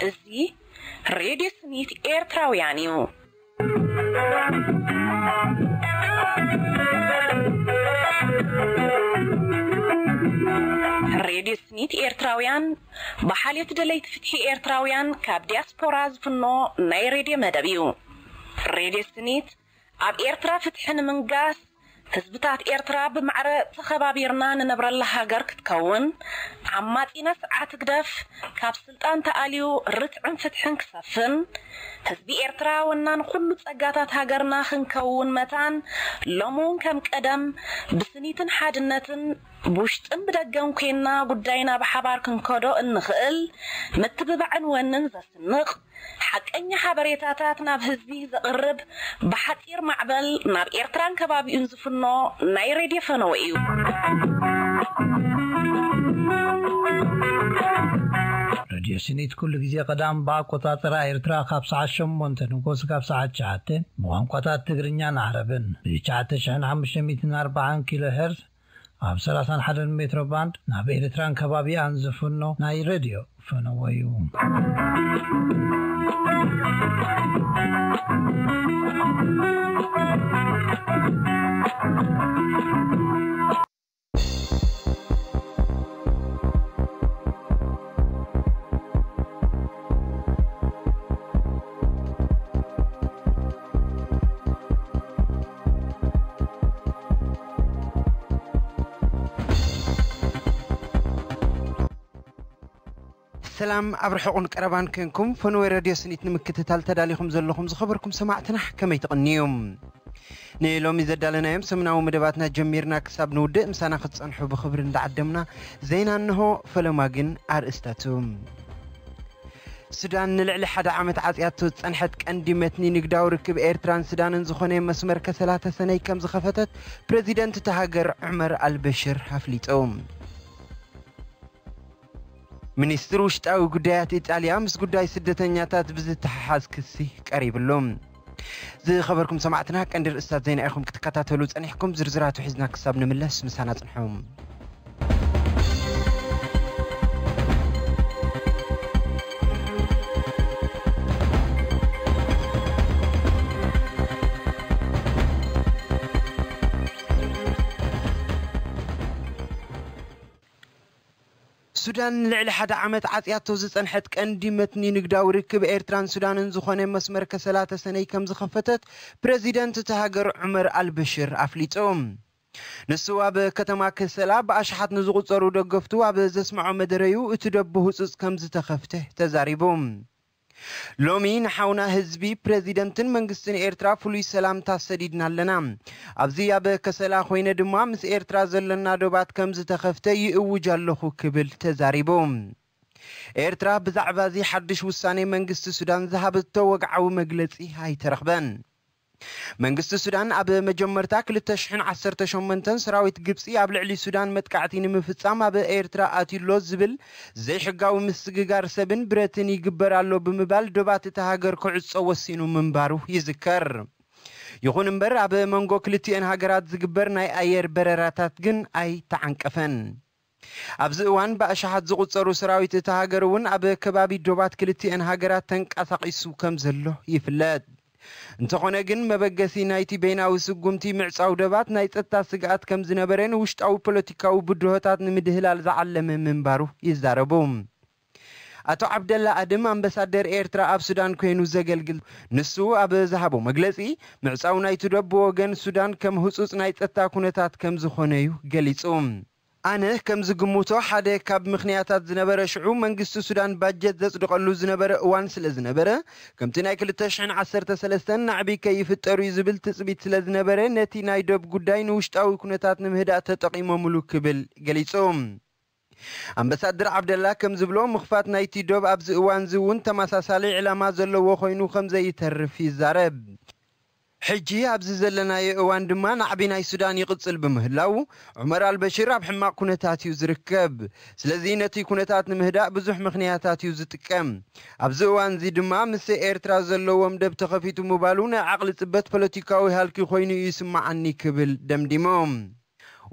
እዚ ሬድዮ ስኒት ኤርትራውያን እዩ። ሬድዮ ስኒት ኤርትራውያን ብሓልዮት ደለይቲ ፍትሒ ኤርትራውያን ካብ ዲያስፖራ ዝፍኖ ናይ ሬድዮ መደብ እዩ። ሬድዮ ስኒት ኣብ ኤርትራ ፍትሒ ንምንጋስ፣ ህዝብታት ኤርትራ ብማዕረ ተኸባቢርና ንነብረላ ሃገር ክትከውን፣ ዓማጺና ስርዓት ህግደፍ ካብ ስልጣን ተኣልዩ ርትዕን ፍትሕን ክሰፍን፣ ህዝቢ ኤርትራ ወናን ኩሉ ጸጋታት ሃገርና ክንከውን መታን፣ ሎሚ እውን ከም ቀደም ብስኒትን ሓድነትን ብውሽጥን ብደገን ኮይንና ጉዳይና ብሓባር ክንከዶ እንኽእል ምትብባዕን ወንን ዘስንቕ ሓቀኛ ሓበሬታታት ናብ ህዝቢ ዘቕርብ ብሓጺር ማዕበል ናብ ኤርትራን ከባቢኡን ዝፍኖ ናይ ሬድዮ ፈነወ እዩ። ሬድዮ ስኒት ኩሉ ግዜ ቀዳም ብኣቆጻጽራ ኤርትራ ካብ ሰዓት ሸሞንተ ንጎስ ካብ ሰዓት ትሽዓተ ብቋንቋታት ትግርኛን ዓረብን ብ ትሽዓተ ሽሕን ሓሙሽተ ሚእትን ኣርባዓን ኪሎ ሄርዝ ኣብ ሰላሳን ሓደን ሜትሮ ባንድ ናብ ኤርትራን ከባቢኣን ዝፍኖ ናይ ሬድዮ ፈነወ እዩ። ሰላም ኣብ ርሑቕን ቀረባን ኮንኩም ፈነወ ሬድዮ ስኒት ንምክትታል ተዳሊኹም ዘለኹም ዝኸበርኩም ሰማዕትና ከመይ ትቕንዩ? ንሎሚ ዘዳለናዮም ሰሙናዊ መደባትና ጀሚርና ክሳብ ንውድእ ምሳና ክትጸንሑ ብኽብሪ እንዳዓደምና ዜና እንሆ። ፈለማ ግን ኣርእስታቱ። ሱዳን ንልዕሊ ሓደ ዓመት ዓጽያቶ ዝጸንሐት ቀንዲ መትኒ ንግዳዊ ርክብ ኤርትራን ሱዳንን ዝኾነ መስመር ከሰላ ተሰነይ ከም ዝኸፈተት ፕረዚደንት እታ ሃገር ዑመር ኣልበሽር ኣፍሊጡ። ሚኒስትር ውሽጣዊ ጉዳያት ኢጣልያ ምስ ጉዳይ ስደተኛታት ብዝተሓሓዝ ክሲ ቀሪብሉ። ዝኸበርኩም ሰማዕትና ቀንዲ ርእስታት ዜና ኢኹም ክትከታተሉ ጸኒሕኩም፣ ዝርዝራቱ ሒዝና ክሳብ ንምለስ ምሳና ጽንሑ። ሱዳን ንልዕሊ ሓደ ዓመት ዓጽያቶ ዝጸንሐት ቀንዲ መትኒ ንግዳዊ ርክብ ኤርትራን ሱዳንን ዝኾነ መስመር ከሰላ ተሰነይ ከም ዝኸፈተት ፕረዚደንት እታ ሃገር ዑመር ኣልበሽር ኣፍሊጡ። ንሱ ኣብ ከተማ ከሰላ ብኣሽሓት ንዝቑጸሩ ደገፍቱ ኣብ ዘስምዖ መደረዩ እቲ ደብ ብህጹጽ ከም ዝተኸፍተ ተዛሪቡ። ሎሚ ንሓውና ህዝቢ ፕረዚደንትን መንግስትን ኤርትራ ፍሉይ ሰላምታ ሰዲድና ኣለና። ኣብዚ ኣብ ከሰላ ኮይነ ድማ ምስ ኤርትራ ዘለና ዶባት ከም ዝተኸፍተ ይእውጅ ኣለኹ ክብል ተዛሪቡ። ኤርትራ ብዛዕባ እዚ ሓድሽ ውሳኔ መንግስቲ ሱዳን ዝሃበቶ ወግዓዊ መግለጺ ኣይተረኽበን። መንግስቲ ሱዳን ኣብ መጀመርታ ክልተ ሽሕን ዓሰርተ ሸሞንተን ሰራዊት ግብጺ ኣብ ልዕሊ ሱዳን መጥቃዕቲ ንምፍጻም ኣብ ኤርትራ ኣትዩሎ ዝብል ዘይሕጋዊ ምስግጋር ሰብን ብረትን ይግበር ኣሎ ብምባል ዶባት እታ ሃገር ክዕጾ ወሲኑ ምንባሩ ይዝከር። ይኹን እምበር ኣብ መንጎ ክልቲኤን ሃገራት ዝግበር ናይ ኣየር በረራታት ግን ኣይተዓንቀፈን። ኣብዚ እዋን ብኣሽሓት ዝቑጸሩ ሰራዊት እታ ሃገር እውን ኣብ ከባቢ ዶባት ክልቲኤን ሃገራት ተንቀሳቒሱ ከም ዘሎ ይፍለጥ። እንተኾነ ግን መበገሲ ናይቲ በይናዊ ስጉምቲ ምዕጻው ደባት ናይ ጸጥታ ስግኣት ከም ዝነበረ ንውሽጣዊ ፖለቲካዊ ብድሆታት ንምድህላል ዝዓለመ ምንባሩ ይዛረቡ። ኣቶ ዓብደላ ኣድም ኣምበሳደር ኤርትራ ኣብ ሱዳን ኮይኑ ዘገልግል ንሱ ኣብ ዝሃቦ መግለጺ ምዕጻው ናይቲ ደብ ብወገን ሱዳን ከም ህጹጽ ናይ ጸጥታ ኩነታት ከም ዝኾነ እዩ ገሊጹ። ኣነ ከም ዝግምቶ ሓደ ካብ ምኽንያታት ዝነበረ ሽዑ መንግስቲ ሱዳን ባጀት ዘጽድቐሉ ዝነበረ እዋን ስለ ዝነበረ ከምቲ ናይ ክልተ ሽሕን ዓሰርተ ሰለስተን ናዕቢ ከይፍጠሩ እዩ ዝብል ትጽቢት ስለ ዝነበረ ነቲ ናይ ዶብ ጉዳይ ንውሽጣዊ ኩነታት ንምህዳእ ተጠቒሞምሉ ክብል ገሊጹ። ኣምበሳደር ዓብደላ ከም ዝብሎ ምኽፋት ናይቲ ዶብ ኣብዚ እዋን እዚ እውን ተመሳሳሊ ዕላማ ዘለዎ ኮይኑ ከም ዘይተርፍ ይዛረብ። ሕጂ ኣብዚ ዘለናዮ እዋን ድማ ናዕቢ ናይ ሱዳን ይቕጽል ብምህላዉ፣ ዑመር ኣልበሽር ኣብ ሕማቕ ኩነታት እዩ ዝርከብ። ስለዚ ነቲ ኩነታት ንምህዳእ ብዙሕ ምኽንያታት እዩ ዝጥቀም። ኣብዚ እዋን እዚ ድማ ምስ ኤርትራ ዘለዎም ደብ ተኸፊቱ ምባሉ ናይ ዓቕሊ ጽበት ፖለቲካዊ ሃልኪ ኮይኑ እዩ ይስምዓኒ ክብል ደምዲሙ።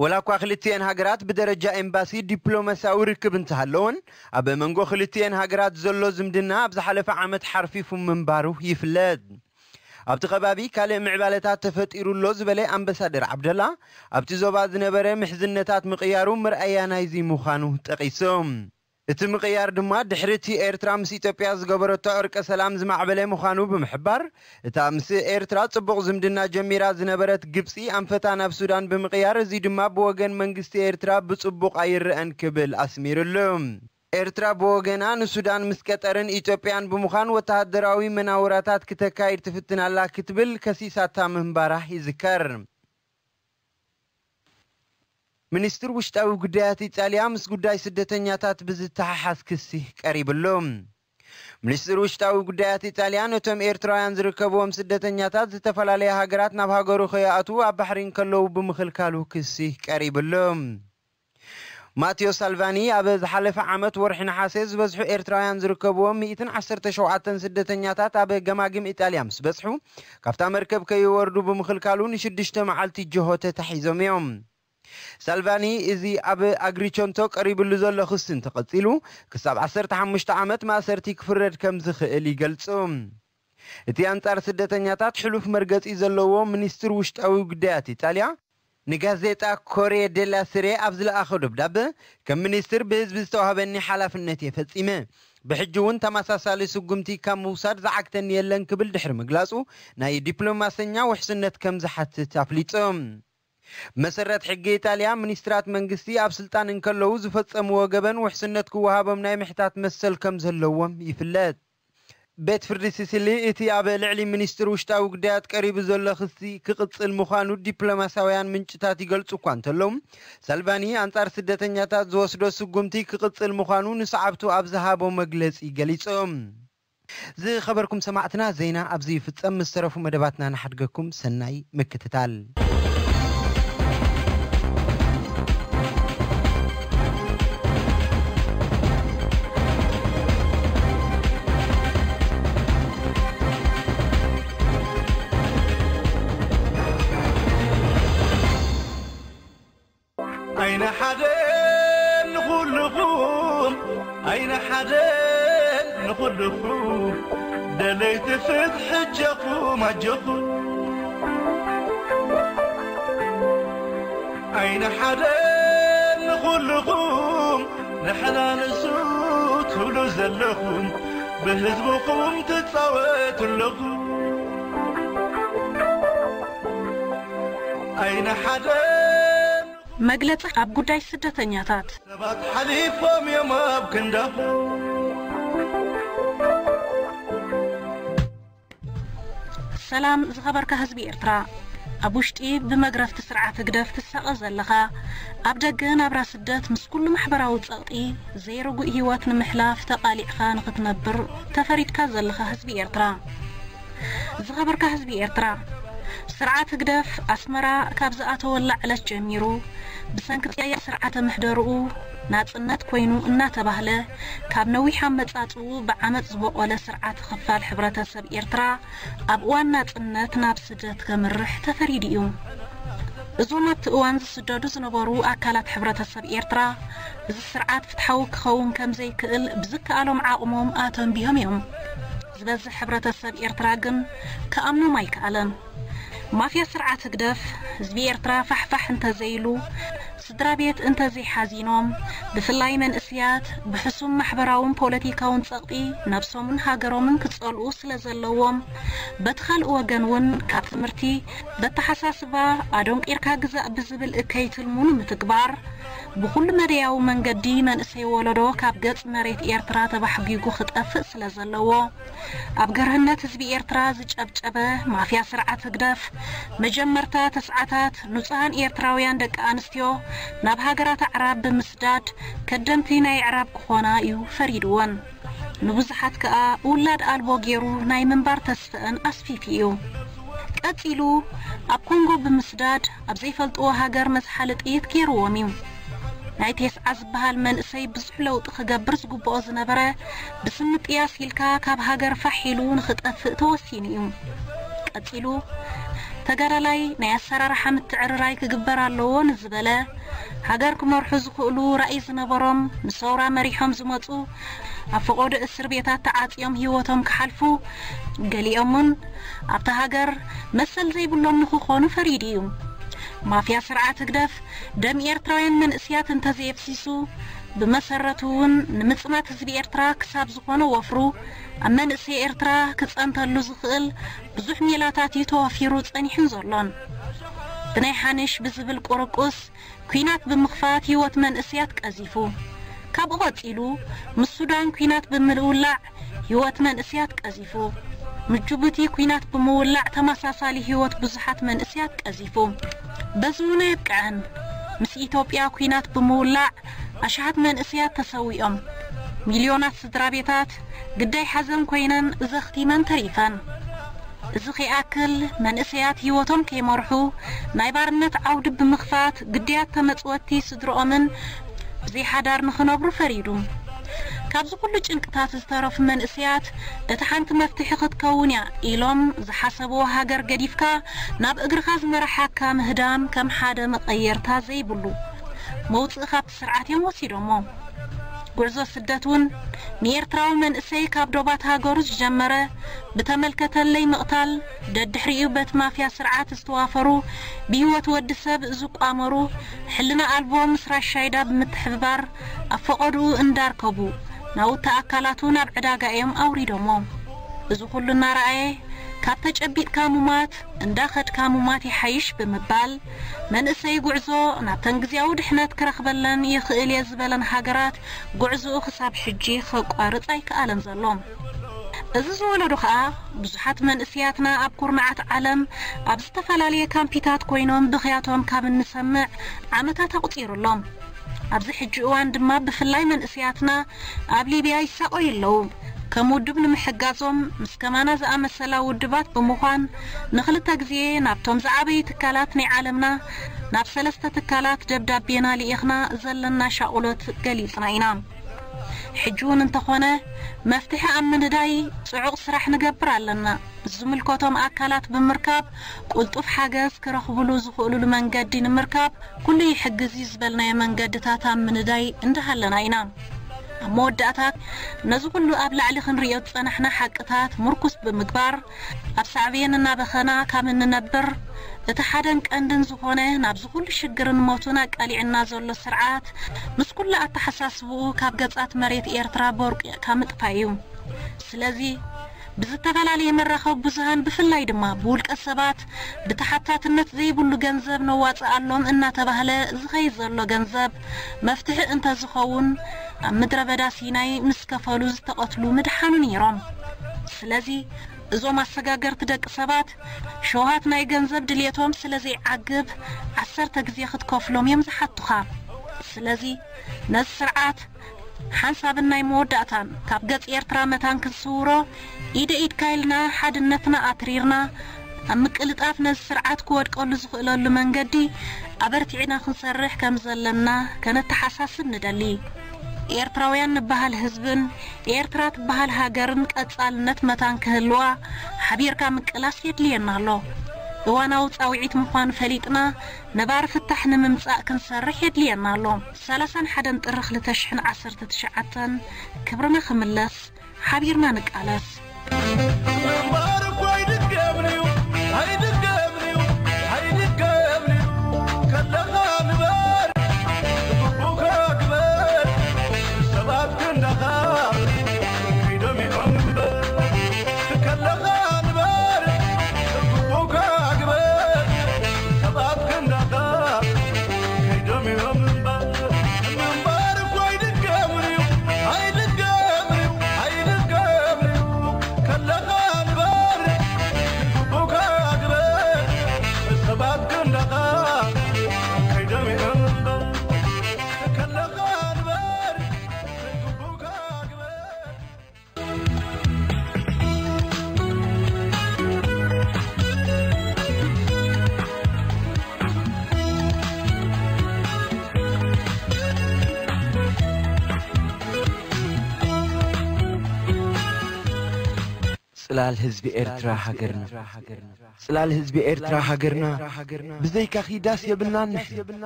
ወላ እኳ ክልቲኤን ሃገራት ብደረጃ ኤምባሲ ዲፕሎማሲያዊ ርክብ እንተሃለወን፣ ኣብ መንጎ ክልቲኤን ሃገራት ዘሎ ዝምድና ኣብ ዝሓለፈ ዓመት ሓርፊፉ ምንባሩ ይፍለጥ። ኣብቲ ከባቢ ካልእ ምዕባለታት ተፈጢሩ ኣሎ ዝበለ ኣምባሳደር ዓብደላ፣ ኣብቲ ዞባ ዝነበረ ምሕዝነታት ምቕያሩ መርኣያ ናይዚ ምዃኑ ጠቒሱ። እቲ ምቕያር ድማ ድሕሪ እቲ ኤርትራ ምስ ኢትዮጵያ ዝገበረቶ ዕርቀ ሰላም ዝማዕበለ ምዃኑ ብምሕባር፣ እታ ምስ ኤርትራ ጽቡቕ ዝምድና ጀሚራ ዝነበረት ግብጺ ኣንፈታ ናብ ሱዳን ብምቕያር፣ እዚ ድማ ብወገን መንግስቲ ኤርትራ ብጽቡቕ ኣይረኣን ክብል ኣስሚሩሉ። ኤርትራ ብወገና ንሱዳን ምስ ቀጠርን ኢትዮጵያን ብምዃን ወተሃደራዊ መናውራታት ክተካይድ ትፍትን ኣላ ክትብል ከሲሳታ ምንባራ ይዝከር። ሚኒስትር ውሽጣዊ ጉዳያት ኢጣልያ ምስ ጉዳይ ስደተኛታት ብዝተሓሓዝ ክሲ ቀሪብሉ። ሚኒስትር ውሽጣዊ ጉዳያት ኢጣልያ ነቶም ኤርትራውያን ዝርከብዎም ስደተኛታት ዝተፈላለያ ሃገራት ናብ ሃገሩ ከይኣትዉ ኣብ ባሕሪ እንከለዉ ብምኽልካሉ ክሲ ቀሪብሉ። ማቴዮ ሳልቫኒ ኣብ ዝሓለፈ ዓመት ወርሒ ነሓሰ ዝበዝሑ ኤርትራውያን ዝርከብዎም ሚእትን ዓሰርተ ሸውዓተን ስደተኛታት ኣብ ገማግም ኢጣልያ ምስ በጽሑ፣ ካብታ መርከብ ከይወርዱ ብምኽልካሉ ንሽዱሽተ መዓልቲ ጅሆ ተታሒዞም እዮም። ሳልቫኒ እዚ ኣብ ኣግሪቸንቶ ቀሪብሉ ዘሎ ክሲ እንተቐጺሉ፣ ክሳብ ዓሰርተ ሓሙሽተ ዓመት ማእሰርቲ ክፍረድ ከም ዝኽእል ይገልጹ። እቲ ኣንጻር ስደተኛታት ሕሉፍ መርገጺ ዘለዎ ሚኒስትር ውሽጣዊ ጉዳያት ኢጣልያ፣ ንጋዜጣ ኮርየ ደላ ስሬ ኣብ ዝለኣኾ ደብዳበ፣ ከም ሚኒስትር ብህዝቢ ዝተዋህበኒ ሓላፍነት እየ ፈጺመ። ብሕጂ እውን ተመሳሳሊ ስጉምቲ ካብ ምውሳድ ዝዓግተኒ የለን ክብል ድሕሪ ምግላጹ፣ ናይ ዲፕሎማሰኛ ውሕስነት ከም ዝሓትት ኣፍሊጡ። ብመሰረት ሕጊ ኢጣልያ፣ ሚኒስትራት መንግስቲ ኣብ ስልጣን እንከለዉ ዝፈጸምዎ ገበን ውሕስነት ክወሃቦም ናይ ምሕታት መሰል ከም ዘለዎም ይፍለጥ። ቤት ፍርዲ ሲሲሊ እቲ ኣብ ልዕሊ ሚኒስትር ውሽጣዊ ጉዳያት ቀሪቡ ዘሎ ክሲ ክቕጽል ምዃኑ ዲፕሎማሳውያን ምንጭታት ይገልጹ እኳ እንተለዉ፣ ሳልቫኒ ኣንጻር ስደተኛታት ዝወስዶ ስጉምቲ ክቕጽል ምዃኑ ንሰዓብቱ ኣብ ዝሃቦ መግለጺ ገሊጹ። ዝኸበርኩም ሰማዕትና፣ ዜና ኣብዚ ይፍጸም። ምስ ተረፉ መደባትና ንሓድገኩም፣ ሰናይ ምክትታል። ኣይነ ሓደ ንኹልኹም፣ ኣይነ ሓደ ንኹልኹም፣ ደለይቲ ፍትሒ ኣጆኹም፣ ኣጆኹም። ኣይነ ሓደ ንኹልኹም፣ ንሕና ንሱ ትብሉ ዘለኹም፣ ብህዝብኹም ትጻወቱ ኣለኹም። ኣይነ ሓደ መግለጺ ኣብ ጉዳይ ስደተኛታት። ሰባት ሓሊፎም እዮም ኣብ ክንዳኹም። ሰላም ዝኸበርካ ህዝቢ ኤርትራ፣ ኣብ ውሽጢ ብመግረፍቲ ስርዓት ህግደፍ ትሳቐ ዘለኻ፣ ኣብ ደገ ናብራ ስደት ምስ ኩሉ ማሕበራዊ ጸቕጢ ዘይርጉእ ህይወት ንምሕላፍ ተቓሊዕኻ ንኽትነብር ተፈሪድካ ዘለኻ ህዝቢ ኤርትራ። ዝኸበርካ ህዝቢ ኤርትራ፣ ስርዓት ህግደፍ ኣስመራ ካብ ዝኣተወላ ዕለት ጀሚሩ፣ ብሰንኪ ቅያር ስርዓተ ምሕደርኡ ናጽነት ኮይኑ እናተባህለ፣ ካብ ነዊሕ ኣመጻጽኡ ብዓመጽ ዝበቖለ ስርዓት ክፋል ሕብረተሰብ ኤርትራ ኣብ እዋን ናጽነት ናብ ስደት ከምርሕ ተፈሪዱ እዩ። እዞም ኣብቲ እዋን ዝስደዱ ዝነበሩ ኣካላት ሕብረተሰብ ኤርትራ፣ እዚ ስርዓት ፍትሓዊ ክኸውን ከም ዘይክእል ብዝከኣሎም ዓቕሞም ኣተንቢሆም እዮም። ዝበዝሕ ሕብረተሰብ ኤርትራ ግን ክኣምኖም ኣይከኣለን። ማፍያ ስርዓት ህግደፍ፣ ህዝቢ ኤርትራ ፋሕፋሕ እንተዘይሉ፣ ስድራ ቤት እንተዘይሓዚኖም፣ ብፍላይ መንእስያት ብሕሱም ማሕበራውን ፖለቲካውን ጸቕጢ ነብሶምን ሃገሮምን ክጸልኡ ስለ ዘለዎም፣ በቲ ካልእ ወገን እውን ካብ ትምህርቲ፣ በተሓሳስባ፣ ኣደንቂርካ ግዛእ ብዝብል እከይ ትልሙ ንምትግባር፣ ብኹሉ መደያዊ መንገዲ መንእሰይ ወለዶ ካብ ገጽ መሬት ኤርትራ ተባሕጒጉ ክጠፍእ ስለ ዘለዎ፣ ኣብ ገርህነት ህዝቢ ኤርትራ ዝጨብጨበ ማፍያ ስርዓት ህግደፍ፣ መጀመርታ ተስዓታት ንጹሃን ኤርትራውያን ደቂ ኣንስትዮ ናብ ሃገራት ኣዕራብ ብምስዳድ ከደምቲ ናይ ኣዕራብ ክኾና እዩ ፈሪድወን። ንብዙሓት ከኣ ውላድ ኣልቦ ገይሩ ናይ ምንባር ተስፈአን ኣስፊፊ እዩ። ቀጺሉ ኣብ ኮንጎ ብምስዳድ ኣብ ዘይፈልጥዎ ሃገር መዝሓሊ ጥይት ገይርዎም እዩ። ናይ ቴስዓ ዝበሃል መንእሰይ ብዙሕ ለውጢ ክገብር ዝግብኦ ዝነበረ ብስሚ ጥያስ ኢልካ ካብ ሃገር ፋሕ ኢሉ ንኽጠፍእ ተወሲኑ እዩ። ቀጺሉ ተጋዳላይ ናይ ኣሰራርሓ ምትዕርራይ ክግበር ኣለዎ ንዝበለ፣ ሃገር ክመርሑ ዝኽእሉ ራእይ ዝነበሮም ንሰውራ መሪሖም ዝመጹ ኣብ ፈቐዶ እስር ቤታት ተዓጽዮም ህይወቶም ክሓልፉ፣ ገሊኦምን ኣብታ ሃገር መሰል ዘይብሎም ንኽኾኑ ፈሪዱ እዩ። ማፍያ ስርዓት ህግደፍ ደም ኤርትራውያን መንእስያት እንተዘየፍሲሱ፣ ብመሰረቱ እውን ንምጽናት ህዝቢ ኤርትራ ክሳብ ዝኾነ ወፍሩ ኣብ መንእሰይ ኤርትራ ክጸንተሉ ዝኽእል ብዙሕ ሜላታት እዩ ተዋፊሩ ጸኒሑን ዘሎን። ብናይ ሓንሽ ብዝብል ቁርቁስ ኲናት ብምኽፋት ህይወት መንእስያት ቀዚፉ። ካብኡ ቀጺሉ ምስ ሱዳን ኲናት ብምውላዕ ህይወት መንእስያት ቀዚፉ። ምስ ጅቡቲ ኲናት ብምውላዕ ተመሳሳሊ ህይወት ብዙሓት መንእስያት ቀዚፉ። በዚ እውን ኣየብቅዐን። ምስ ኢትዮጵያ ኲናት ብምውላዕ ኣሽሓት መንእስያት ተሰዊኦም። ሚልዮናት ስድራ ቤታት ግዳይ ሓዘን ኮይነን ዘኽቲመን ተሪፈን። እዚ ከይኣክል መንእሰያት ህይወቶም ከይመርሑ ናይ ባርነት ዓውዲ ብምኽፋት ግዳያት ተመጽወቲ ስድርኦምን ብዘይ ሓዳር ንኽነብሩ ፈሪዱ። ካብዚ ኩሉ ጭንቅታት ዝተረፉ መንእሰያት እታ ሓንቲ መፍትሒ ክትከውን እያ ኢሎም ዝሓሰብዎ ሃገር ገዲፍካ ናብ እግርኻ ዝመርሓካ ምህዳም ከም ሓደ መቐየርታ ዘይብሉ መውጽኢ ካብቲ ስርዓት እዮም ወሲዶሞ። ጉዕዞ ስደት እውን ንኤርትራዊ መንእሰይ ካብ ዶባት ሃገሩ ዝጀመረ ብተመልከተለይ ምቕታል፣ ደድሕሪኡ በቲ ማፍያ ስርዓት ዝተዋፈሩ ብህይወት ወዲ ሰብ ዝቋመሩ ሕልና ኣልቦ ምስ ራሻይዳ ብምትሕብባር ኣብ ፈቐድኡ እንዳርከቡ ናውቲ ኣካላቱ ናብ ዕዳጋ እዮም ኣውሪዶሞ። እዚ ኩሉ እናረኣየ ካብ ተጨቢጥካ ሙማት እንዳኸድካ ሙማት ይሓይሽ ብምባል መንእሰይ ጉዕዞ ናብተን ግዜያዊ ድሕነት ክረኽበለን ይኽእል እየ ዝበለን ሃገራት ጉዕዞኡ ክሳብ ሕጂ ከቋርጽ ኣይከኣለን ዘሎ። እዚ ዝወለዶ ከኣ ብዙሓት መንእስያትና ኣብ ኩርናዓት ዓለም ኣብ ዝተፈላለየ ካምፒታት ኮይኖም ብኽያቶም ካብ እንሰምዕ ዓመታት ኣቑጺሩ ኣሎ። ኣብዚ ሕጂ እዋን ድማ ብፍላይ መንእስያትና ኣብ ሊብያ ይሳቐዩ ኣለዉ። ከም ውድብ ንምሕጋዞም ምስ ከማና ዝኣመሰላ ውድባት ብምዃን ንኽልተ ግዜ ናብቶም ዝዓበዩ ትካላት ናይ ዓለምና ናብ ሰለስተ ትካላት ደብዳቤና ልኢኽና ዘለና ሻቑሎት ገሊጽና ኢና። ሕጂ እውን እንተኾነ መፍትሒ ኣብ ምንዳይ ጽዑቕ ስራሕ ንገብር ኣለና። ዝምልከቶም ኣካላት ብምርካብ ቅልጡፍ ሓገዝ ክረኽብሉ ዝኽእሉሉ መንገዲ ንምርካብ ኩሉ ይሕግዝ እዩ ዝበልናዮ መንገድታት ኣብ ምንዳይ እንዳሃለና ኢና። ኣብ መወዳእታ ነዚ ኩሉ ኣብ ላዕሊ ክንርእዮ ዝጸናሕና ሓቅታት ምርኩስ ብምግባር ኣብ ሳዕቤን እናበኸና ካብ እንነብር እቲ ሓደን ቀንድን ዝኾነ ናብዚ ኩሉ ሽግርን ሞትን ኣቃሊዕና ዘሎ ስርዓት ምስ ኩሉ ኣተሓሳስብኡ ካብ ገጻት መሬት ኤርትራ ቦርቂቕካ ምጥፋእ እዩ። ስለዚ ብዝተፈላለየ መራኸቢ ብዙሃን ብፍላይ ድማ ብውልቀ ሰባት ብተሓታትነት ዘይብሉ ገንዘብ ነዋጽኣሎም እናተባህለ ዝኸይድ ዘሎ ገንዘብ መፍትሒ እንተዝኸውን ኣብ ምድረ በዳ ሲናይ ምስ ከፈሉ ዝተቐትሉ ምድሓኑ ነይሮም። ስለዚ እዞም ኣሰጋገርቲ ደቂ ሰባት ሸውሃት ናይ ገንዘብ ድልየቶም ስለ ዘይዓግብ ዓሰርተ ግዜ ክትከፍሎም እዮም ዝሓቱኻ። ስለዚ ነዚ ስርዓት ሓንሳብን ናይ መወዳእታን ካብ ገጽ ኤርትራ መታን ክንስውሮ ኢደ ኢድካ ኢልና ሓድነትና ኣትሪርና ኣብ ምቅልጣፍ ነዚ ስርዓት ክወድቀሉ ዝኽእለሉ መንገዲ ኣበርቲዕና ክንሰርሕ ከም ዘለና ከነተሓሳስብ ንደሊ። ኤርትራውያን ንበሃል ህዝብን ኤርትራ ትበሃል ሃገርን ቀጻልነት መታን ክህልዋ ሓቢርካ ምቅላስ የድልየና ኣሎ። እዋናዊ ጻውዒት ምዃኑ ፈሊጥና ነባሪ ፍታሕ ንምምጻእ ክንሰርሕ የድልየና ኣሎ። ሰላሳን ሓደን ጥሪ ክልተ ሽሕን ዓሰርተ ትሽዓተን ክብርና ክምለስ ሓቢርና ንቃለስ። ምንባር እኮ ኣይድገምን እዩ፣ ኣይድገምን እዩ፣ ኣይድገምን እዩ። ከለኻ ንበር፣ ግቡእካ ግበር፣ ሰባት ክንዳኻ ከይዶም እዮም እምበር። ከለኻ ንበር፣ ግቡእካ ግበር፣ ሰባት ክንዳኻ ከይዶም እዮም እምበር። ምንባር እኮ ኣይድገምን እዩ፣ ኣይድገምን እዩ፣ ኣይድገምን እዩ። ከለኻ ንበር፣ ጽላል ህዝቢ ኤርትራ ሃገርና፣ ጽላል ህዝቢ ኤርትራ ሃገርና፣ ብዘይካኺ ዳስ የብልናን ንሕና።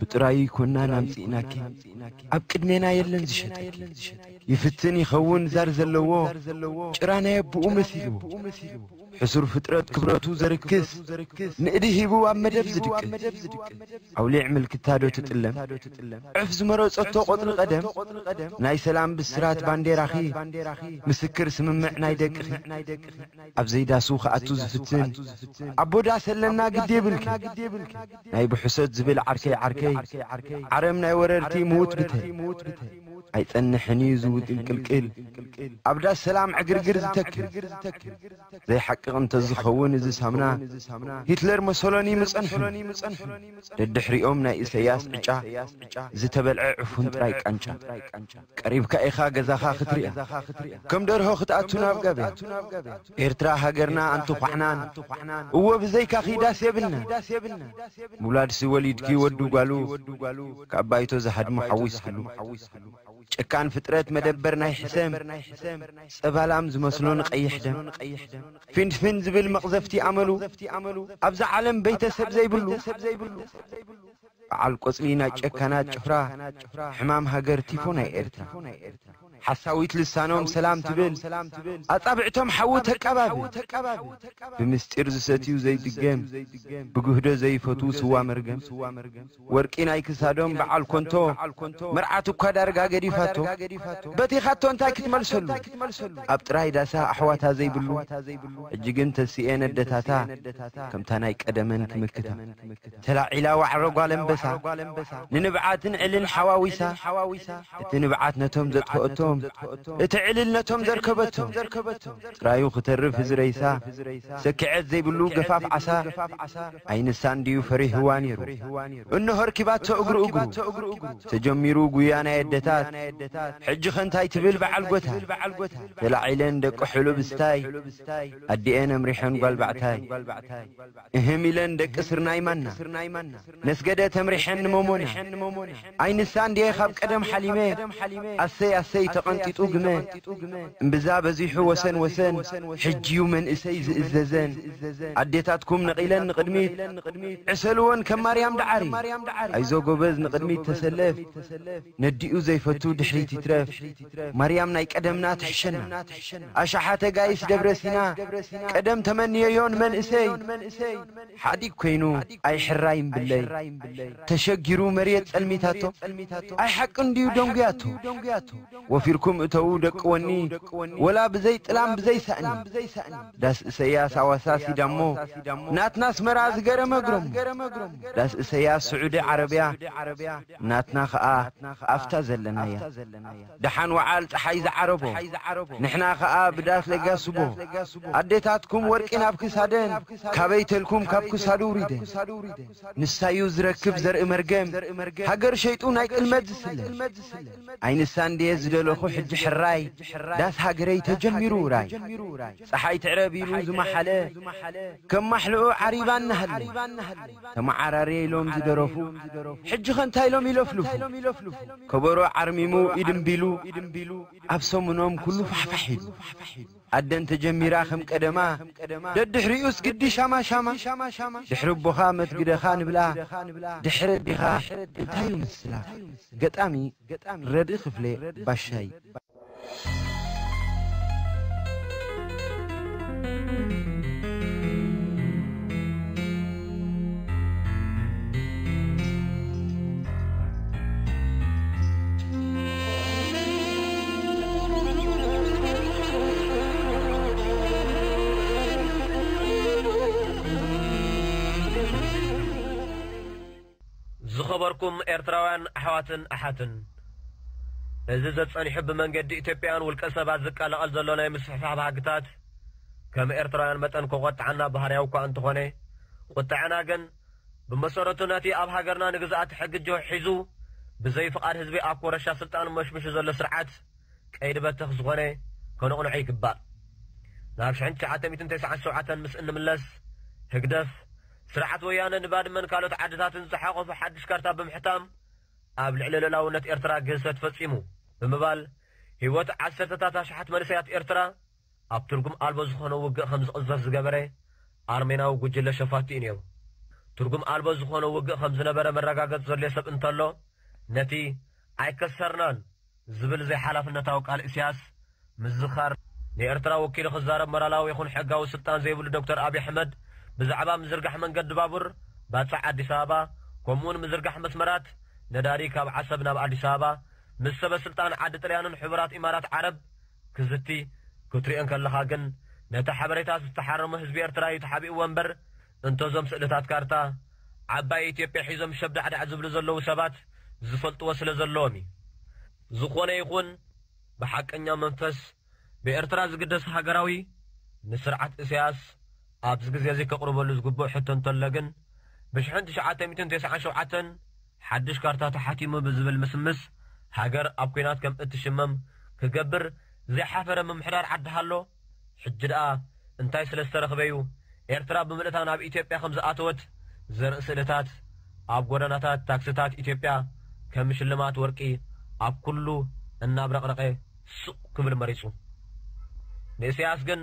ብጥራዩ ይኮናን ኣምጺእናኪ፣ ኣብ ቅድሜና የለን ዝሸጠኪ። ይፍትን ይኸውን ዛር ዘለዎ፣ ጭራ ናይ ኣቦኡ መሲልዎ። ሕሱር ፍጥረት ክብረቱ ዘርክስ፣ ንእዲ ሂቡ ኣብ መደብ ዝድቅስ። ኣውሊዕ ምልክታ ዶ ትጥለም? ዕፍ ዝመረጸቶ ቆጽሊ ቀደም፣ ናይ ሰላም ብስራት ባንዴራኺ፣ ምስክር ስምምዕ ናይ ደቅኺ። ኣብ ዘይዳሱ ክኣቱ ዝፍትን፣ ኣቦ ዳስ ኣለና ግዲ የብልኪ። ናይ ብሕሰት ዝብል ዓርከይ ዓርከይ፣ ዓረም ናይ ወረርቲ ምዉት ብተይ። ኣይጸንሕን እዩ ዝውጥንቅልቅል፣ ኣብ ዳስ ሰላም ዕግርግር ዝተክል። ዘይሓቅቕ እንተዝኸውን እዚ ሳምና፣ ሂትለር መሶሎኒ ምጸንሑ። ደድሕሪኦም ናይ ኢሰያስ ዕጫ፣ ዝተበልዐ ዕፉን ጥራይ ቃንጫ። ቀሪብካ ኢኻ ገዛኻ ክትሪኣ፣ ከም ደርሆ ክትኣቱ ናብ ጋብያ። ኤርትራ ሃገርና ኣንትኳዕናን፣ እወ ብዘይካኺ ዳስ የብልናን። ምውላድሲ ወሊድኪ ወዱ ጓሉ፣ ካብ ባይቶ ዝሃድሞ ሓዊስክሉ። ጨካን ፍጥረት መደበር ናይ ሕሰም፣ ጸባላም ዝመስሎ ንቐይሕ ደም። ፊንፊን ዝብል መቕዘፍቲ ኣመሉ፣ ኣብዛ ዓለም ቤተሰብ ዘይብሉ። በዓል ቆጽሊ ናይ ጨካናት ጭፍራ፣ ሕማም ሃገር ቲፎ ናይ ኤርትራ። ሓሳዊት ልሳኖም ሰላም ትብል፣ ኣጻብዕቶም ሓዊ ተቃባብል። ብምስጢር ዝሰትዩ ዘይድገም፣ ብጉህዶ ዘይፈትዉ ስዋ መርገም። ወርቂ ናይ ክሳዶም በዓል ኮንቶ፣ መርዓት እኳ ዳርጋ ገዲፋቶ። በቲኻቶ እንታይ ክትመልሰሉ? ኣብ ጥራይ ዳሳ ኣሕዋታ ዘይብሉ። ሕጂ ግን ተስኤን ኣደታታ፣ ከምታ ናይ ቀደመን ክምክታ። ተላዒላ ዋዕሮ ጓል ኣንበሳ፣ ንንብዓትን ዕልን ሓዋዊሳ። እቲ ንብዓት ነቶም ዘጥፈአቶም፣ እቲ ዕልል ነቶም ዘርከበቶም። ጥራዩ ክተርፍ እዚ ረይሳ፣ ሰኪዐት ዘይብሉ ገፋፍ ዓሳ። ኣይንሳን ድዩ ፈሪህዋ ነይሩ? እንሆ ርኪባቶ እግሩ እግሩ። ተጀሚሩ ጉያ ናይ ኣደታት። ሕጂ ኸ እንታይ ትብል በዓል ጎታ? ተላዒለን ደቂ ሕሉብ ስታይ፣ ኣዲኤን ኣምሪሐን ጓል ባዕታይ። እህም ኢለን ደቂ ስርናይ ማና፣ ነስገደ ተምሪሐን ንመሞና። ኣይንሳ እንድየ ካብ ቀደም ሓሊመ፣ ኣሰይ ኣሰይ ተቐንጢጡ ግመ። እምብዛ በዚሑ ወሰን ወሰን፣ ሕጂዩ መንእሰይ ዝእዘዘን። ኣዴታትኩም ነቒለን ንቕድሚት፣ ዕሰልወን ከም ማርያም ደዓሪ። ኣይዞ ጎበዝ ንቕድሚት ተሰለፍ፣ ነዲኡ ዘይፈቱ ድሕሪት ይትረፍ። ማርያም ናይ ቀደምና ትሕሸና። ኣሽሓተ ጋይስ ደብረ ሲና፣ ቀደም ተመንየዮ ንመንእሰይ። ሓዲግ ኮይኑ ኣይሕራይ እምብለይ። ተሸጊሩ መሬት ጸልሚታቶ። ኣይ ሓቂ እንድዩ ደንጉያቶ። ወፊርኩም እተዉ ደቂ ወኒ፣ ወላ ብዘይ ጥላም ብዘይ ሳእኒ። ዳስ እሰያስ ኣዋሳ ሲዳሞ፣ ናትና ኣስመራ ዝገረመ ግረሞ። ዳስ እሰያስ ስዑዲ ዓረብያ፣ ናትና ኸኣ ኣፍታ ዘለናያ። ደሓን ወዓል ጸሓይ ዝዓረቦ፣ ንሕና ኸኣ ብዳስ ለጋስቦ። ኣዴታትኩም ወርቂ ናብ ክሳደን፣ ካበይ ተልኩም ካብ ክሳዱ ውሪደን። ንሳዩ ዝረክብ ዘርኢ መርገም፣ ሃገር ሸይጡ ናይ ጥልመት ዝስለም። ኣይንሳ እንድየ ዝደለኹ ሕጂ ሕራይ፣ ዳስ ሃገረይ ተጀሚሩ ውራይ። ጸሓይ ትዕረብ ኢሉ ዝመሓለ፣ ከም ማሕልኡ ዓሪባ እናሃለ። ተመዓራርየ ኢሎም ዝደረፉ፣ ሕጂ ኸ እንታይ ኢሎም ይለፍልፉ? ከበሮ ዓርሚሙ ኢድምቢሉ፣ ኣብ ሰሙኖም ኩሉ ፋሕፋሕ ኢሉ። ኣደን ተጀሚራ ከም ቀደማ፣ ደድሕሪኡስ ግዲ ሻማ ሻማ። ድሕሪ ኣቦኻ መትግደኻ ንብላ፣ ድሕሪ ኣዴኻ እንታይ እዩ ምስላ? ገጣሚ ረድኢ ክፍሌ ባሻይ። ዝኸበርኩም ኤርትራውያን ኣሕዋትን ኣሓትን፣ እዚ ዘጸኒሑ ብመንገዲ ኢትዮጵያውያን ውልቀ ሰባት ዝቀላቐል ዘሎ ናይ ምስፍሕፋሕ ባህግታት፣ ከም ኤርትራውያን መጠን ከቖጥዓና ባህርያዊ እኳ እንተኾነ፣ ቁጥዐና ግን ብመሰረቱ ነቲ ኣብ ሃገርና ንግዝኣት ሕጊ ጆህ ሒዙ ብዘይ ፍቓድ ህዝቢ ኣብ ኮረሻ ስልጣን መሽምሹ ዘሎ ስርዓት ቀይዲ በተኽ ዝኾነ ከነቕንዖ ይግባእ። ናብ ሽሕን ትሽዓተ ሚእትን ተስዓን ሸውዓተን ምስ እንምለስ፣ ህግደፍ፣ ስርዓት ወያነ ንባድመን ካልኦት ዓድታትን ዝሓቖፈ ሓድሽ ካርታ ብምሕታም፣ ኣብ ልዕሊ ልኡላውነት ኤርትራ ግህሰት ፈጺሙ ብምባል፣ ህይወት ዓሰርተታት ኣሽሓት መንእሰያት ኤርትራ ኣብ ትርጉም ኣልቦ ዝኾነ ውግእ ከም ዝቕዘፍ ዝገበረ ኣርሜናዊ ጉጅለ ሸፋቱ እዩ ነይሩ። ትርጉም ኣልቦ ዝኾነ ውግእ ከም ዝነበረ መረጋገጺ ዘድልዮ ሰብ እንተሎ፣ ነቲ "ኣይከሰርናን" ዝብል ዘይሓላፍነታዊ ቃል ኢሳያስ ምዝኻር፣ ንኤርትራ ወኪሉ ክዛረብ ሞራላዊ ይኹን ሕጋዊ ስልጣን ዘይብሉ ዶክተር ኣብይ ኣሕመድ ብዛዕባ ምዝርጋሕ መንገዲ ባቡር ባጽዕ ኣዲስ ኣበባ፣ ከምኡውን ምዝርጋሕ መስመራት ነዳዲ ካብ ዓሰብ ናብ ኣዲስ ኣበባ ምስ ሰበ ስልጣን ዓዲ ጥልያንን ሕቡራት ኢማራት ዓረብ ክዝቲ ክትሪኦ እንከለኻ ግን፣ ነቲ ሓበሬታ ዝተሓረሞ ህዝቢ ኤርትራ እዩ ተሓቢእዎ እምበር፣ እንተዞም ስእልታት ካርታ ዓባይ ኢትዮጵያ ሒዞም ሸብዳዕዳዕ ዝብሉ ዘለዉ ሰባት ዝፈልጥዎ ስለ ዘለዎም እዩ። ዝኾነ ይኹን፣ ብሓቀኛ መንፈስ ብኤርትራ ዝግደስ ሃገራዊ ንስርዓት ኢሳያስ ኣብዚ ግዜ እዚ ከቕርበሉ ዝግብኦ ሕቶ እንተሎ ግን፣ ብሽሕን ትሽዓተ ሚእትን ተስዓን ሸውዓተን ሓድሽ ካርታ ተሓቲሙ ብዝብል ምስምስ፣ ሃገር ኣብ ኲናት ከም እትሽመም ክገብር ዘይሓፈረ ምምሕዳር ዓዲ ሃሎ፣ ሕጂ ደኣ እንታይ ስለ ዝተረኽበ እዩ ኤርትራ ብምልእታ ናብ ኢትዮጵያ ከም ዝኣተወት ዘርኢ ስእልታት ኣብ ጎደናታት ታክስታት ኢትዮጵያ ከም ሽልማት ወርቂ ኣብ ኩሉ እናብረቕረቐ ሱቕ ክብል መሪጹ። ንኢሳያስ ግን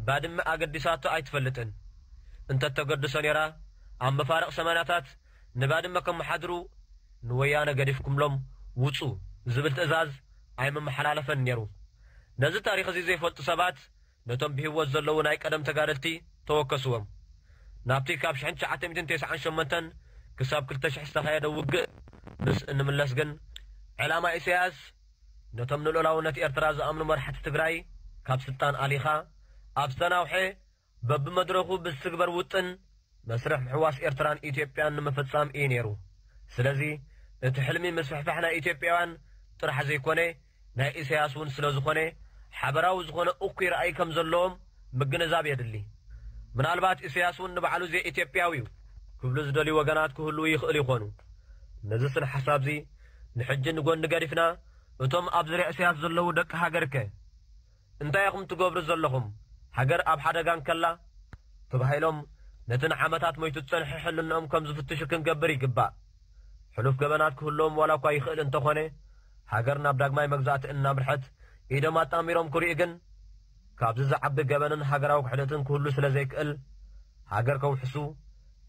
ባድመ ኣገዲሳቶ ኣይትፈልጥን። እንተተገድሶ ነይራ፣ ኣብ መፋርቕ ሰማንያታት ንባድመ ከመሓድሩ ንወያነ ገዲፍኩምሎም ውጹ ዝብል ትእዛዝ ኣይመመሓላለፈን ነይሩ። ነዚ ታሪኽ እዚ ዘይፈልጡ ሰባት ነቶም ብህይወት ዘለዉ ናይ ቀደም ተጋደልቲ ተወከስዎም። ናብቲ ካብ ሽሕን ትሽዓተ ሚእትን ተስዓን ሸሞንተን ክሳብ ክልተ ሽሕ ዝተኻየደ ውግእ ምስ እንምለስ ግን፣ ዕላማ ኢሳያስ ነቶም ንልኡላውነት ኤርትራ ዝኣምኑ መራሕቲ ትግራይ ካብ ስልጣን ኣሊኻ፣ ኣብ ዝተናውሐ በብመድረኹ ብዝትግበር ውጥን መስርሕ ምሕዋስ ኤርትራን ኢትዮጵያን ንምፍጻም እዩ ነይሩ። ስለዚ እቲ ሕልሚ ምስፍሕፋሕ ናይ ኢትዮጵያውያን ጥራሕ ዘይኮነ፣ ናይ ኢሳያስ እውን ስለ ዝኾነ፣ ሓበራዊ ዝኾነ እኩይ ራእይ ከም ዘለዎም ምግንዛብ የድሊ። ምናልባት ኢሳያስ እውን ንባዕሉ ዘይኢትዮጵያዊ እዩ ክብሉ ዝደልዩ ወገናት ክህልዉ ይኽእሉ ይኾኑ። ነዚ ስነ ሓሳብዚ ንሕጂ ንጎኒ ገዲፍና፣ እቶም ኣብ ዙርያ ኢሳያስ ዘለዉ ደቂ ሃገርከ እንታይ ኢኹም ትገብሩ ዘለኹም? ሃገር ኣብ ሓደጋ እንከላ ተባሂሎም ነቲ ንዓመታት ሞይቱ ዝጸንሐ ሕልንኦም ከም ዝፍትሹ ክንገብር ይግባእ። ሕሉፍ ገበናት ክህልዎም ዋላ እኳ ይኽእል እንተኾነ፣ ሃገር ናብ ዳግማይ መግዛእቲ እናምርሐት ኢዶም ኣጣሚሮም ክርኢ ግን፣ ካብዚ ዝዓቢ ገበንን ሃገራዊ ክሕደትን ክህሉ ስለ ዘይክእል፣ ሃገር ከውሕሱ፣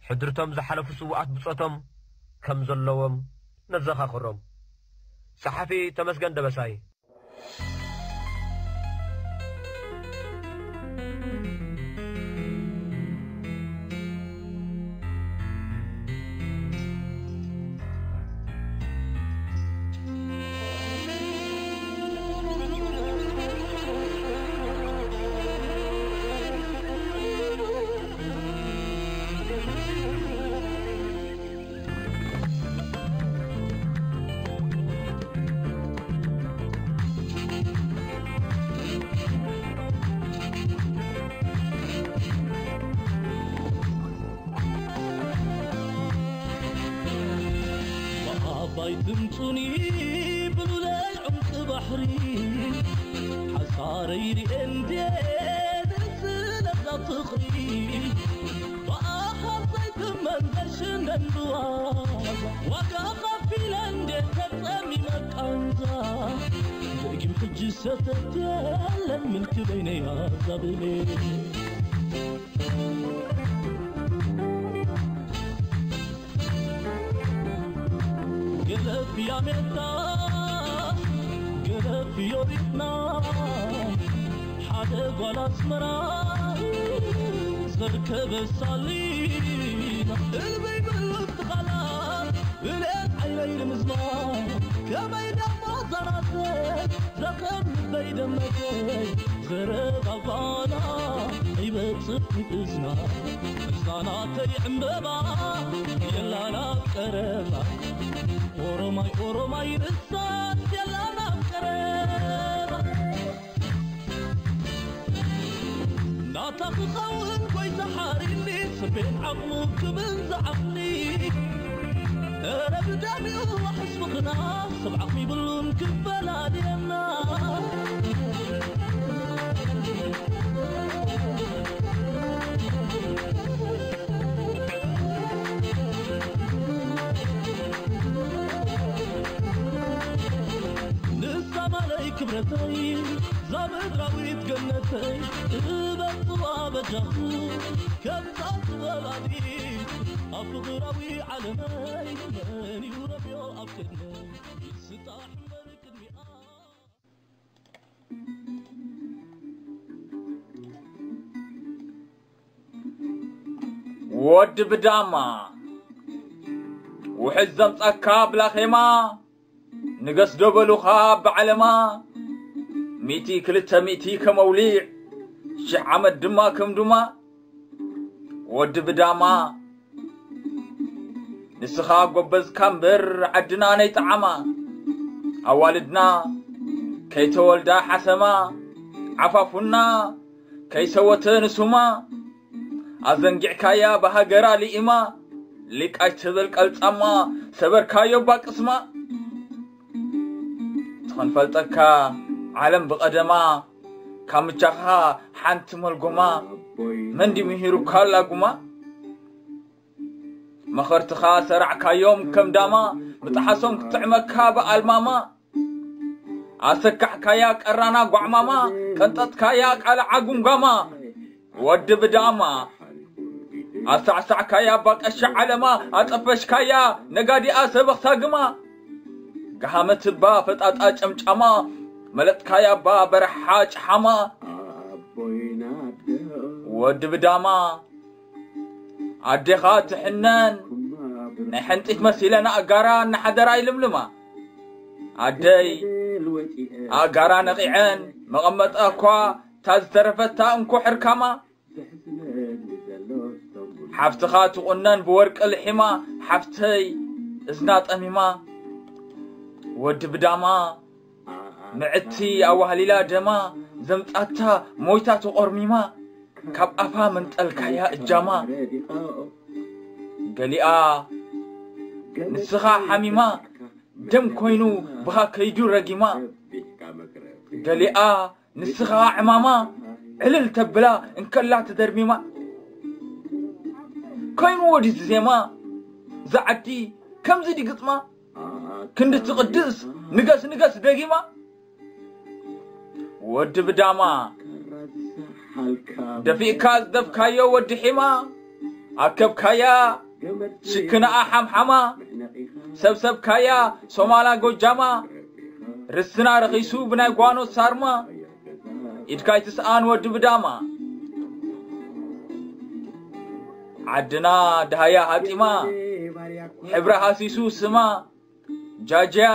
ሕድርቶም ዝሓለፉ ስዉኣት ብጾቶም ከም ዘለዎም ነዘኻኽሮም። ጸሓፊ ተመስገን ደበሳይ። ብዓባይ ትምጹኒ ብሉለይ ዕምቂ ባሕሪ ሓሳረይ ሪኤ እንዴ ንስለዛ ፍቕሪ ብኣኻል ዘይትመን ዘሽነን ብዋዛ ዋጋ ኸፊለ እንዴ ተጸሚመ ቃንዛ ደጊም ሕጂ ሰተት የለን ምልኪ በይነይ ኣዛብሌ ገለፍያ ሜዳ ገለፍዮ ሪትና ሓደ ጓል ኣስመራ ዘርከበ ሳሊና እልበይ ብልብቲ ቓላት ብሌን ዓይነይ ንምዝማር ከመይ ደሞ ዛናተይ ዘኸም ልበይ ደመተይ ዘረባ ጓና ይበጽሕ ንእዝና እዛ ናተይ ዕምበባ የላን ኣብ ቀረባ ኦሮማይ ኦሮማይ ርሳት የላን ኣብ ቀረባ ናታ ክኸውን ጎይታ ሓሪኒ ስቤን ዓቕሙ ክብል ዝዓቕሊ እረ ብደሚኡ ዋሕስ ምኽና ሰብ ዓቕሚ ይብሉን ክፈላልየና ንሳ ማለይ ክብረተይ እዛ ምድራዊት ገነተይ ጥበብ ጥበብ በጃኹ ከምታ ጥበብ ኣቢብ ኣብ ፍቕራዊ ዓለመይ መን እዩ ረብዮ ኣብ ቅድመይ ይስጣሕ እምበር ቅድሚኣ። ወዲ ብዳማ ውሕጅ ዘምጻካ ብላኼማ ንገስ ዶ በሉኻ ብዓለማ ሚእቲ ክልተ ሚእቲ ከመውሊዕ ሽሕ ዓመት ድማ ከም ዱማ ወዲ ብዳማ ንስኻ ጎበዝካ እምበር ዓድና ነይጠዓማ ኣዋልድና ከይተወልዳ ሓሰማ ዓፋፉና ከይሰወተ ንሱማ ኣዘንጊዕካያ ብሃገራ ልኢማ ሊቃይ ትብል ቀልጻማ ሰበርካዮ ባቅስማ ትኸንፈልጠካ ዓለም ብቐደማ ካብ ምቻኻ ሓንቲ መልጎማ መን ድዩ ምሂሩካ ላጉማ መኸርትኻ ሰራዕካዮም ከም ዳማ ምጥሓሶም ክትጥዕመካ ብኣልማማ ኣሰካሕካያ ቀራና ጓዕማማ ቀንጠጥካያ ቃልዓ ጉምጓማ ወዲ ብዳማ ኣሳዕሳዕካያ ባቀሻ ዓለማ ኣጠፈሽካያ ነጋዲኣ ሰበኽ ሳግማ ገሃመት እባ ፈጣጣ ጨምጫማ መለጥካያ እባ በረሓ ጭሓማ ወዲ ብዳማ ኣዴኻ ትሕነን ናይ ሕንጢት መሲለን ኣጋራ እናሓደራ ይልምልማ ኣደይ ኣጋራ ነቒዐን መቐመጣ እኳ እታ ዝተረፈታ እንኮ ሕርካማ ሓፍትኻ ትቑነን ብወርቂ ልሒማ ሓፍተይ እዝና ጠሚማ ወዲ ብዳማ ምዕቲ ኣዋህሊላ ደማ ዘምጻታ ሞይታ ተቖርሚማ ካብ ኣፋ መንጠልካያ እጃማ ገሊኣ ንስኻ ሓሚማ ደም ኮይኑ ብኻ ከይዱ ረጊማ ገሊኣ ንስኻ ዕማማ ዕልል ተብላ እንከላ ተደርሚማ ኮይኑ ወዲ ዜማ ዝዓዲ ከምዚ ድግጥማ ክንዲ ትቕድስ ንገስ ንገስ ደጊማ ወዲ ብዳማ ደፊእካ ዝደፍካዮ ወዲ ሒማ ኣከብካያ ሽክናኣ ሓምሓማ ሰብሰብካያ ሶማላ ጎጃማ ርስና ረኺሱ ብናይ ጓኖ ሳርማ ኢድካይ ትስኣን ወዲ ብዳማ ዓድና ደሃያ ሃጢማ ሕብራ ሃሲሱ ስማ ጃጅያ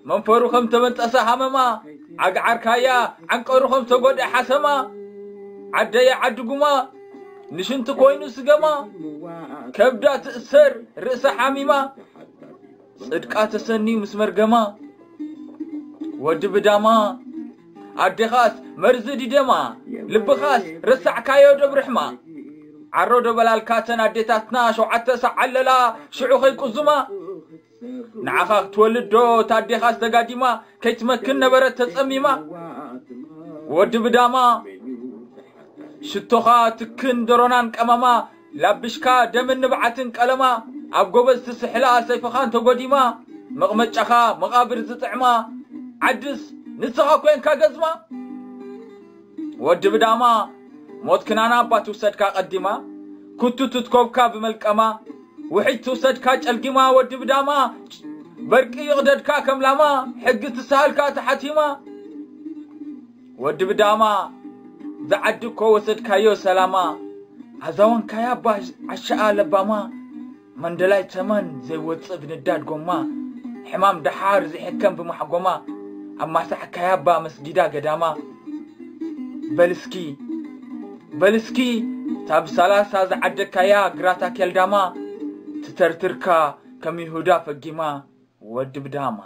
መንፈሩ ከም ተበንጠሰ ሃመማ ዓግዓርካያ ዓንቀሩ ከም ተጎድአ ሓሰማ ዓደየ ዓዲ ጉማ ንሽንቲ ኮይኑ ስገማ ከብዳ ትእሰር ርእሳ ሓሚማ ጽድቃ ተሰንዩ ምስ መርገማ ወዲ ብዳማ ኣዴኻስ መርዚ ድደማ ልብኻስ ረሳዕካዮ ደብርሕማ ዓሮ ደበላልካተን ኣዴታትና ሸውዓተ ሰዓት ኣለላ ሽዑ ከይቁዙማ ንዓኻ ክትወልድ ዶ ታዴኻ ዝተጋዲማ ከይትመክን ነበረት ተጸሚማ ወዲ ብዳማ ሽቶኻ ትክን ደሮናን ቀመማ ላብሽካ ደምን ንብዓትን ቀለማ ኣብ ጎበዝ ትስሕላ ሰይፍኻን ተጎዲማ መቕመጫኻ መቓብር ዝጥዕማ ዓድስ ንስኻ ኮንካ ገዝማ ወዲ ብዳማ ሞት ክናና እባ ትውሰድካ ቀዲማ ኩቱ ትትኮብካ ብመልቀማ ውሒድ ትውሰድካ ጨልጊማ ወዲ ብዳማ በርቂ ይቕደድካ ከም ላማ ሕጊ ትስሃልካ ተሓቲማ ወዲ ብዳማ ዝዓዲ እኮ ወሰድካዮ ሰላማ ኣዛወንካያ እባ ዓሻኣ ለባማ መንደላይ ተመን ዘይወፅእ ብንዳድ ጎማ ሕማም ደሓር ዝሕከም ብማሕጎማ ኣብ ማሳሕካያ እባ መስጊዳ ገዳማ በልስኪ በልስኪ እታ ብሳላሳ ዝዓደካያ ግራታ ኬልዳማ ትተርትርካ ከም ይሁዳ ፈጊማ ወዲ ብዳማ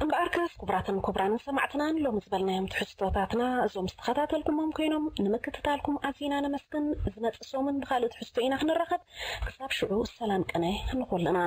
እምበኣርከስ ክቡራትን ክቡራንን ሰማዕትና ንሎሚ ዝበልናዮም ትሕዝቶታትና እዞም ዝተኸታተልኩሞም ኮይኖም ንምክትታልኩም ኣዚና ነመስግን። ዝመጽእ ሰሙን ብኻልእ ትሕዝቶ ኢና ክንራኸብ። ክሳብ ሽዑ ሰላም ቅነ ንኹልና።